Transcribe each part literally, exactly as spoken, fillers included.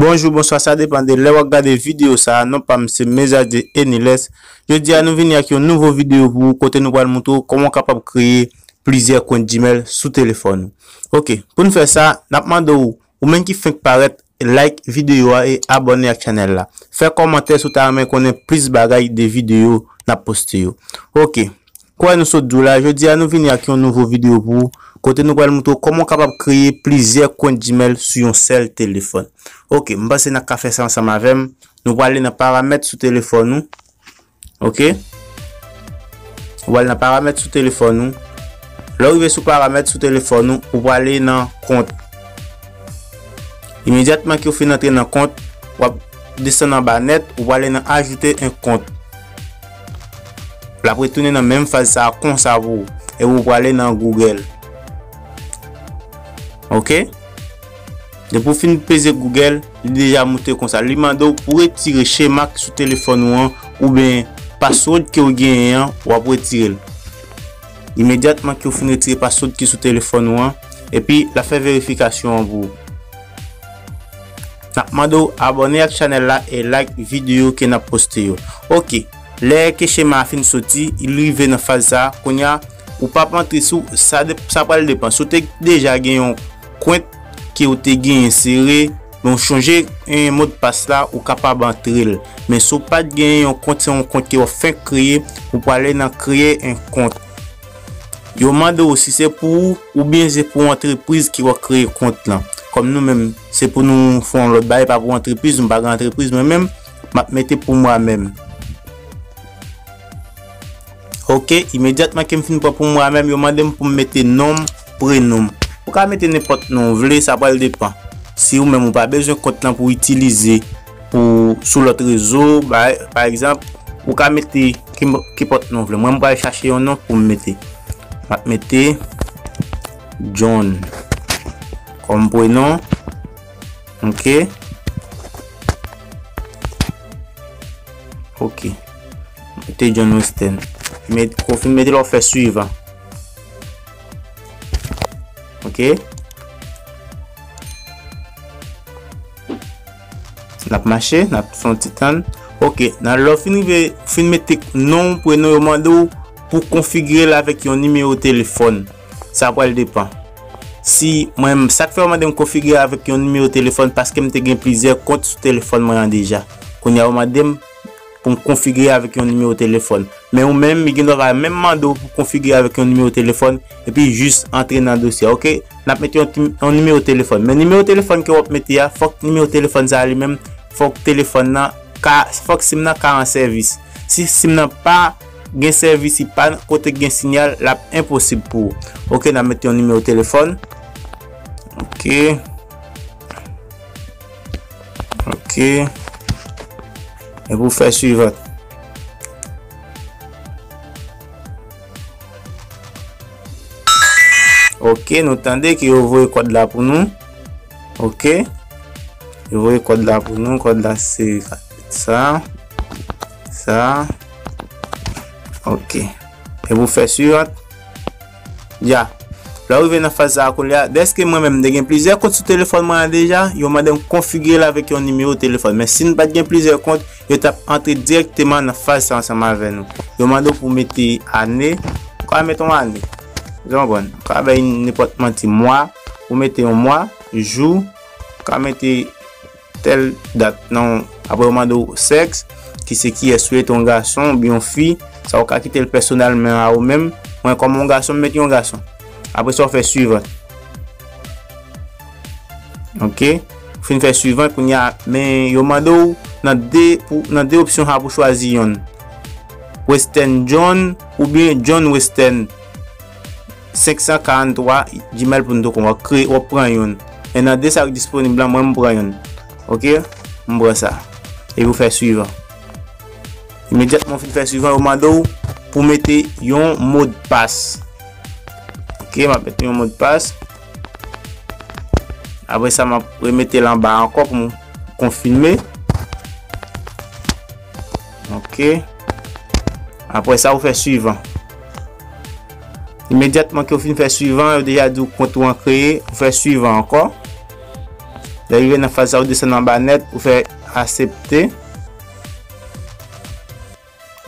Bonjou, bonswa, sa depann de lè w ap gade videyo sa a. Non pa m se Mezadye Eniles. Jodi a nou vini ak yon nouvo videyo pou ou kote nou pral montre w kòman w kapab kreye plizyè kont Gmail sou telefòn ou. Ok, pou n fè sa, n ap mande w, ou menm ki fenk parèt, like videyo a e abòne ak chanèl la. Fè kòmantè si w ta renmen konnen plis bagay de videyo n ap poste yo. Ok, kwè nou sot di w la, jodi a nou vini ak yon nouvo videyo pou ou, kote nou pral montre w kòman w kapab kreye plizyè kont Gmail sou yon sèl telefòn. Ok, m panse n ap ka fè sa ansanm avè m. Nou prale nan paramèt sou telefòn ou. Ok? Ou prale nan paramèt sou telefòn ou. Lè w rive sou paramèt sou telefòn ou, ou prale nan kont. Imedyatman ke w fin antre nan kont, w ap desann anba nèt, ou prale nan ajoute un compte. L ap retounen nan menm faz sa a konsa pou ou. Epi ou prale nan Google. Ok? Depi w fin peze Google, li deja moute konsa. Li mande w pou retire chema ki sou telefòn ou an, oubyen password ke w genyen an, w ap retire l. Imedyatman ke w fin retire password ki sou telefòn ou an, epi l ap fè verifikasyon an pou ou. N ap mande w abòne ak chanèl la e like videyo ke n ap poste yo. Ok, lè ke chema a fin soti, li rive nan faz sa a, kounye a, ou p ap antre sou, sa, de- sa pral depann. Si w te deja gen yon kont ke w te genyen sere, men w chonje, eh, modpas la, ou kapab antre l. Men si w pa t genyen yon kont, se yon kont ke w ap fenk kreye, ou prale nan créer un compte. Yo mande w si se pou ou oubyen se pou antrepriz ki w ap kreye kont lan. Kòm nou menm, se pou nou fè yon lòt bagay, pa pou antrepriz, nou pa gen antrepriz, mwen menm, m ap mete pou mwa menm. Ok, imedyatman ke m fin pran pou mwa menm, yo mande m pou m mete non m, prenon m. Ou ka mete nenpòt non w vle, sa pral depann. Si ou menm ou pa bezwen kont lan pou itilize pou sou lòt rezo, pa, pa egzanp, ou ka mete ki, kinpòt non w vle. Mwen, m pral chache yon non pou m mete. M ap mete John kòm prenon. Ok. Ok. Mete John Weston. Met, ou fin mete l, w ap fè suivant. Ok. N ap mache, n ap fè yon ti tann. Ok, nan lè w fin rive, fin mete non w, prenon, yo mande w pou konfigire l avèk yon nimewo telefòn. Sa pral depann. Si mwen, sa k fè yo mande m konfigire avèk yon nimewo telefòn, paske m te gen plizyè kont sou telefòn mwen an deja. Kounye a, yo mande m pou m konfigire avèk yon nimewo telefòn. Men ou menm, li gendwa pa menm mande w pou konfigire avèk yon nimewo telefòn, epi jis antre nan dosye a, ok? N ap mete yon ti, yon nimewo telefòn. Men nimewo telefòn ke w ap mete a, fòk nimewo telefòn sa a li menm, fòk telefòn nan ka, fòk sim nan ka an sèvis. Si sim nan pa gen sèvis, li pa kote gen siyal, l ap enposib pou ou. Ok, n ap mete yon nimewo telefòn. Ok. Ok. Epi w fè suivant. Ok, nou tande ke yo voye kòd la pou nou. Ok. Yo voye kòd la pou nou. Kòd la se sa. Sa. Ok. Epi w fè suivant. Ya. Lè w rive nan faz sa a kounye a, dèske mwen menm m te gen plizyè kont sou telefòn mwen an deja, yo mande m konfigire l avèk yon nimewo telefòn. Men si n pa t gen plizyè kont, yo t ap antre dirèkteman nan faz sa ansanm avè nou. Yo mande w pou w mete ane. Ou ka mete yon ane. Ou konprann? Ou ka bay nenpòt manti mwa. Ou mete yon mwa, jou. Ou ka mete tèl dat, non. Apre yo mande w sèks, ki se kiyès ou ye, te yon gason oubyen yon fi. Sa ou ka kite l pèsonèlman a ou menm. Mwen, kòm yon gason, m mete yon gason. Apre sa, w fè suivant. Ok. Ou fin fè suivant, kounye a, men yo mande w nan de, pou, nan de opsyon sa pou chwazi yonn. Western John oubyen John Western senk san karant twa gmail pou nou tou kon w ap kreye, w ap pran yonn. E nan de sa k disponib la, mwen m pran yonn. Ok, m pran sa. Epi w fè suivant. Imedyatman w fin fè suivant, yo mande w pou mete yon modpas. Ok, m ap mete yon modpas. Apre sa, m ap remete l anba ankò pou m konfime. Ok. Apre sa, ou fè suivant. Imedyatman ke w fin fè suivant, yo deja di w kont ou an kreye, ou fè suivant ankò. Lè rive nan faz sa, ou desann anba nèt, ou fè aksepte.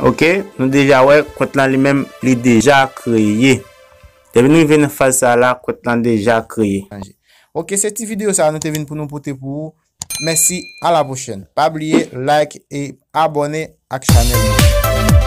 Ok, nou deja wè kont lan li menm li deja kreye. Depi nou rive nan faz sa la, kont lan deja kreye. Ok, se ti videyo sa nou te vin pou nou pote pou ou. Mèsi, a la pwochèn. Pa bliye like e abòne ak chanèl nou.